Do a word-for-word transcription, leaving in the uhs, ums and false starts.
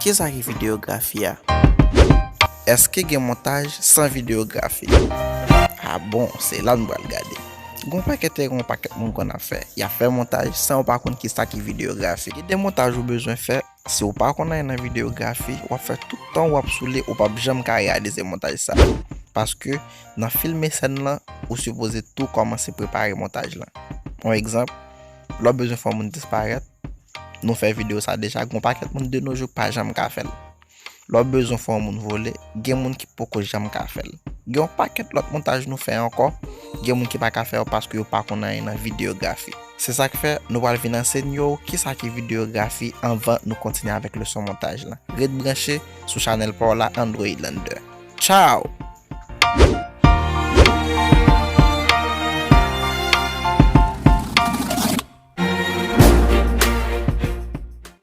Kisa ki videyografi a? Èske gen montaj san videyografi? A bon, se la n pral gade. Gon pakèt erè yon pakèt moun konn ap fè. Y ap fè montaj san yo pa konn kisa ki videyografi. Gen de montaj ou bezwen fè, si w pa konn anyen nan videyografi, w ap fè tout tan w ap sou li, ou p ap janm ka reyalize montaj sa. Paske nan filme sèn lan, ou sipoze tou kòmanse prepare montaj lan. Yon egzanp, lè w bezwen fè yon moun disparèt, nou fè videyo sa deja, gon pakèt moun de nos jours pa janm ka fè l. Lè w bezwen fè yon moun vole, gen moun ki poko janm ka fè l. Gen yon pakèt lòt montaj nou fè ankò, gen moun ki pa ka fè yo paske yo pa konn anyen nan videyografi. Se sa k fè nou pral vin anseye w kisa ki videyografi anvan nou kontinye avèk leson montaj lan. Ret branche sou chanèl pa w la Android Lander. Tchao!